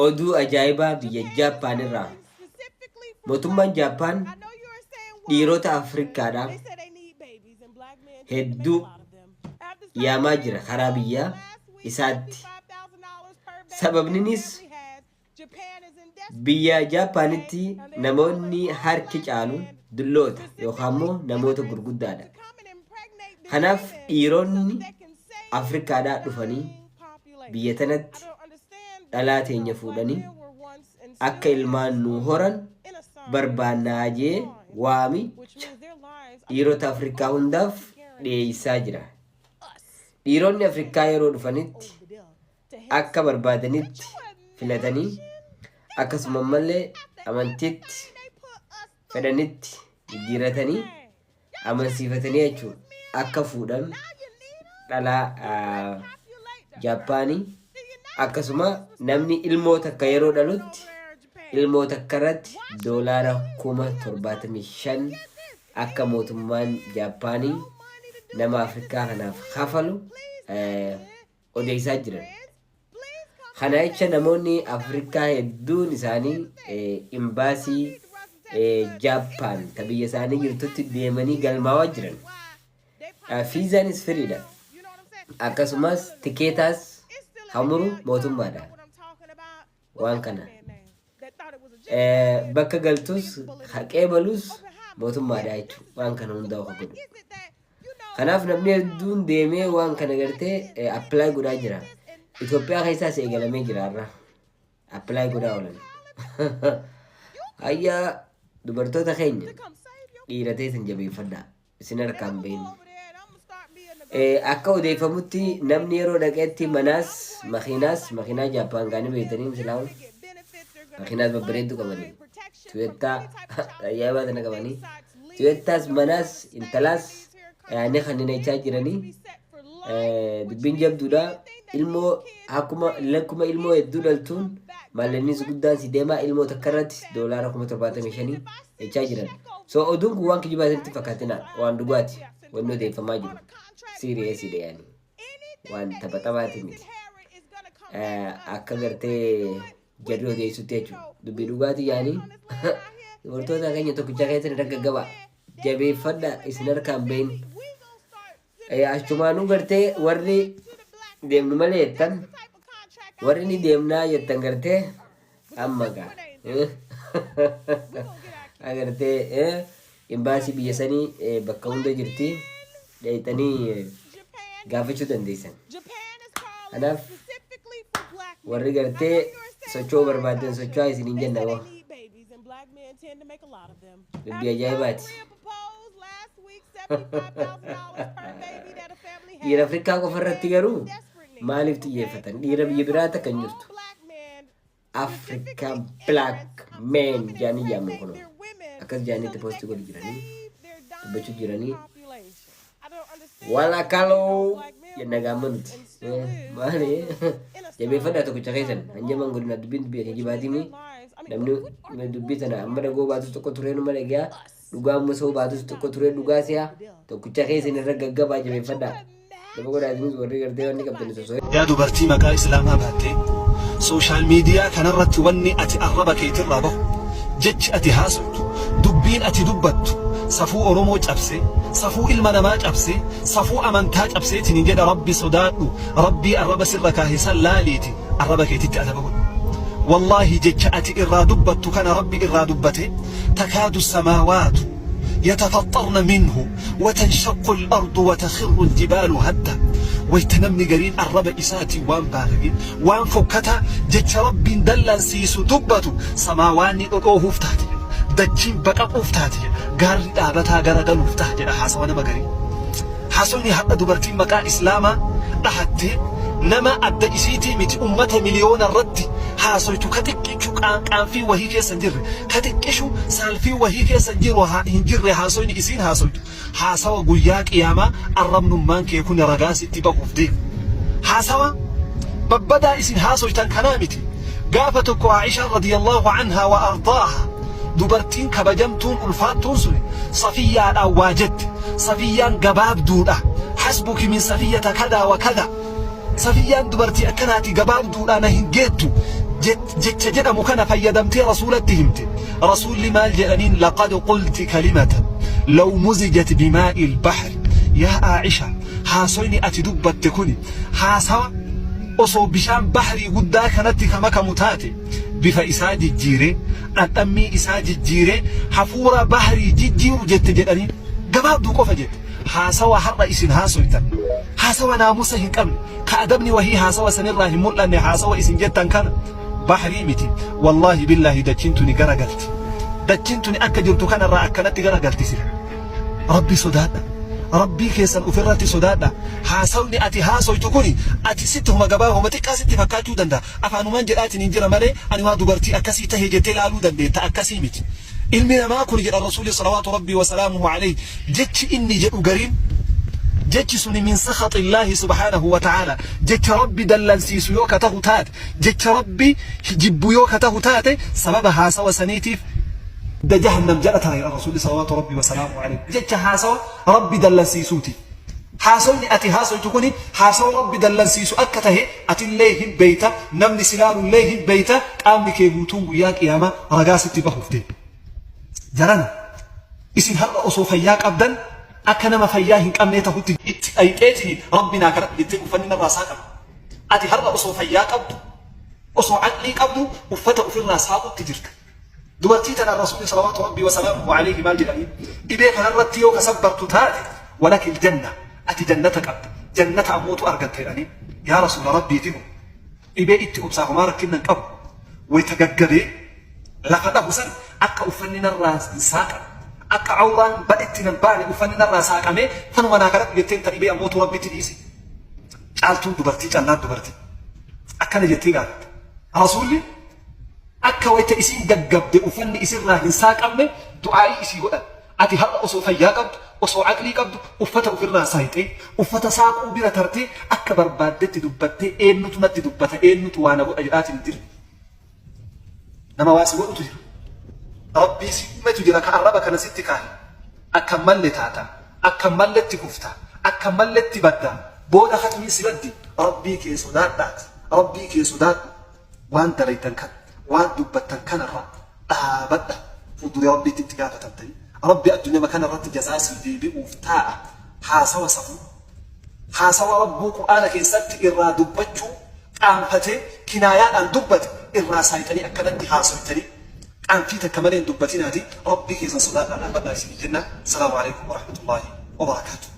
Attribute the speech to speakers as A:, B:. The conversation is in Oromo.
A: Oduu ajaa'ibaa biyya Jaappaan irraa. Mootummaan Jaappaan dhiirota Afrikaadhaa hedduu yaamaa jira karaa biyya isaatti. Sababninis biyya Jaappaanitti namoonni harki caalu dulloota yookaan immoo namoota gurguddaadha. Kanaaf dhiironni Afrikaadhaa dhufanii biyya tanatti dhalaa teenya fuudhanii akka ilmaan nuu horan barbaannaa jee waamicha dhiirota Afrikaa hundaaf dhiyeessaa jira. Dhiironni Afrikaa yeroo dhufanitti akka barbaadanitti filatanii akkasuma ammallee amantiitti fedhanitti jijjiirratanii amansiifatanii jechuudha akka fuudhan dhalaa Jaappaanii akkasuma namni ilmoo takka yeroo dhalutti ilmoo takka irratti $75,000 akka mootummaan Jaappaanii nama Afrikaa kanaaf kafalu odeessaa jiran. Kana jecha namoonni Afrikaa hedduun isaanii imbaasii Jaappaan ta biyya isaanii jirtutti deemanii galmaawaa jiran. Fiizaanis firiidha. Akkasumas tikeetaas hamuru mootummaadha. Waan kana. Bakka galtus haqee balus mootummaadha jechuudha. Waan kana hundaa of godhu. Kanaaf namni hedduun deemee waan kana gartee apply godhaa jira. Itoophiyaa keessaas eegalamee jira har'a. Apply godhaa oolan. Hayyaa dubartoota keenya dhiira teessan jabeeffadhaa. Isin harkaan beeknu. Akka odeeffamutti namni yeroo dhaqeetti manaas makiinaas makiinaa Jaappaan gaanii beektanii misilaawu makiinaas babbareedduu qabanii Toyota ajaa'ibaa tana qabanii Toyotaas manaas intalaas ni kanneen jechaa jiranii dubbiin jabduudha ilmoo akkuma lakkuma ilmoo hedduu dhaltuun maallaqnis guddaan si deemaa ilmoo takka irratti $75,000 jechaa jiran. So oduun kun waan kijibaa isinitti fakkaatina waan dhugaati wanni odeeffamaa jiru. Siiriyeesiidha yaani waan tapha taphaati miti. Akka gartee jarri odeessutti jechuudha. Dubbii dhugaati yaani dubartoota keenya tokkicha keessan irra gaggabaa jabeeffadha isin harkaan bahin. Achumaanuu gartee warri deemnu malee jettan warri ni deemnaa jettan gartee amma gaa agartee imbaasii biyya sanii bakka hunda jirti dheeyxanii gaafachuu dandeessan. Kanaaf warri gartee socho'uu barbaadan socho'aa isiniin jenna moo dubbii ajaa'ibaati. Dhiira Afrikaa qofa irratti garuu maaliif xiyyeeffatan? Dhiira biyya biraa takka hin jirtu. African Black Men jedhanii yaamu kunoo. Akkas jedhaniitti poostii godhu jiranii dubbachuu jiranii. Walakaloo jenna gaamma nuti. Maali? Jabeeffadhaa tokkicha keessan hanjaman godina dubbiin dubbii kijibaatiimi namni dubbii tana amma dhagoo baatus tokko turee numa dhagaa dhugaa amma soo baatus tokko turee dhugaa si'a tokkicha keessan irra gaggabaa jabeeffadhaa. Nama godhaatinis warri gartee wanni qabdan sosoo.
B: Yaa dubartii maqaa islaamaa baattee social media kanarratti wanni ati arraba keetirraa bahu jechi ati haasoytu dubbiin ati dubbattu safuu oromoo cabsee safuu ilma namaa cabsee safuu amantaa cabseetiniin jedha rabbi sodaadhu rabbii arraba sirra kaahe san laaliiti arraba keetitti adaba godhu wallaahi jecha ati irraa dubbattu kana rabbi irraa dubbate takaadu samaawaatu yatafaxxarna minhu watanshaqu al-ardu watakhirru al-jibaalu hadda wayta namni gariin arraba isaatiin waan baalagee waan fokkataa jecha rabbiin dallansiisu dubbatu samaawaanni dhodhoohuuf taati jedha dachiin baqaquuf taati jedha gaarri dhaabataa gara galuuf ta'a jedha haasawa nama garii haasawni hadha dubartiin maqaa islaamaa dhahattee nama adda isiitii miti ummata miliyoona irratti haasoytu ka xiqqichu qaanfii wahii keessa hin jirre Ka xiqqishu saalfiin wahii keessa hin jiru hin jirre haasoyni isiin haasoytu haasawa guyyaa qiyaamaa arrabnummaan kee kuni ragaa sitti bahuuf deema. Haasawa babbadaa isin haasoytan kanaa miti. Gaafa tokko Aa'ishaan radiyallahu anhaa wa ardaaha dubartiin kabajamtuun ulfaattuun suni Safiyyaadhaan waa jette. Safiyyaan gabaabduudha. Hasbuki min safiyyata kadaa wa kadaa. Safiyyaan dubartii akkanaati gabaabduudha na hin geettu. Jecha jedhamu kana fayyadamtee Rasuulatti himte. Rasuulli maal jedhaniin? Laqad qulti kalimatan law muzijat bimaa'il bahri. Yaa Aa'isha, haasoyni ati dubbatte kuni haasawa osoo bishaan bahrii guddaa kanatti ka makamu taate bifa isaa jijjiiree, dhandhammii isaa jijjiiree, hafuura bahrii jijjiiru jette jedhaniin. Gabaabduu qofa jette. Haasawa har'a isin haasoytan, haasawa naamusa hin qabne, ka adabni wahii haasawa sanirraa hin mul'anne haasawa isin jettan kana bahrii miti. Wallaahi billaahi dachiin tuni gara galti. Dachiin tuni akka jirtu kanarraa akkanatti gara galti sila. Rabbi sodaadha. Rabbii keessan ofirratti sodaadha. Haasawni ati haasoytu kuni ati sitti homa gabaa homa xiqqaa sitti fakkaachuu danda'a. Afaanumaan jedhaatiin hin jira malee ani waa dubartii akkasii tahe jettee laaluu dandeetta, akkasii miti. Ilmi namaa kuni jedhan Rasuulli salawaatu Rabbii wa salaamuhu alayhi jechi inni jedhu gariin jechi suni min sakhaxillaahi subhaanahu wa ta'aala, jecha Rabbi dallansiisu yoo ka tahu taate, jecha Rabbi jibbu yoo ka tahu taate, sababa haasawa saniitiif da jahannam jala tara jedhan Rasuulli salawaatu Rabbii wa salaamuhu alayhi, jecha haasawa Rabbi dallansiisuuti. Haasawni ati haasoytu kuni haasawa Rabbi dallansiisu akka tahe atillee hin beeyta, namni si laalullee hin beeyta, qaamni kee guutuun guyyaa qiyaamaa ragaa sitti bahuuf deema. Jarana, isin har'a osoo fayyaa qabdan akka nama fayyaa hin qabnee tahutti itti dhayxeetini Rabbi naa kadhadhu jettee uffanni narraa saaqama. Ati har'a osoo fayyaa qabdu, osoo aqlii qabdu uffata ufirraa saaqutti jirta. Dubartii tanaan Rasuulli salawaatu Rabbii wa salaamuhu alayhi maal jedhanii? Dhibee kanarratti yoo ka sabbartu taate walakil janna, ati jannata qabda, jannata ammootu argatta jedhanii. Yaa Rasuula Rabbiitihu, dhibee itti obsaa homaa rakkinna hin qabu. Wayta gaggabee lafa dhahu san akka uffanni narraa hin saaqamne, akka awraan badhetti nan baane uffanni narraa saaqamee tanuma naa kadhadhu jetteen ta dhibee ammootu Rabbitti dhiise. Caaltuun dubartii, callaan dubartii. Akkana jettee gaafatte. Rasuulli akka wayta isiin gaggabde uffanni isirraa hin saaqamne du'aa'ii isii godhan. Ati har'a osoo fayyaa qabdu, osoo aqlii qabdu uffata ufirraa saayxee, uffata saaquu bira tartee akka barbaaddetti dubbattee eennutu natti dubbata, eennutu waa na godha jedhaatiin hin jirre. Nama waa si godhutu jira. Rabbii si uumetu jira ka arraba kana sitti kaahe. Akka hin malle taata. Akka hin malletti kufta. Akka hin malletti badda. Booda khatmiin si baddi. Rabbii kee sodaadhaati. Rabbii kee sodaadhu. Waan dalaydan kana, waan dubbattan kanarraa dhaabadha. Fuuldura Rabbiitti itti gaafatamtanii. Rabbi addunyama kanarratti jazaa sii deebi'uuf taa'a. Haasawa safuu. Haasawa Rabbuu Qur'aana keessatti irraa dubbachuu qaanfatee kinaayaadhaan dubbate irraa saayxanii akkanatti haasoytanii qaanfii takka malee hin dubbatinaati Rabbii keessan sodaadhaa dhaabadhaa isinii jenna. Salaamu alaikum warahmatullaahi wabarakaatuh.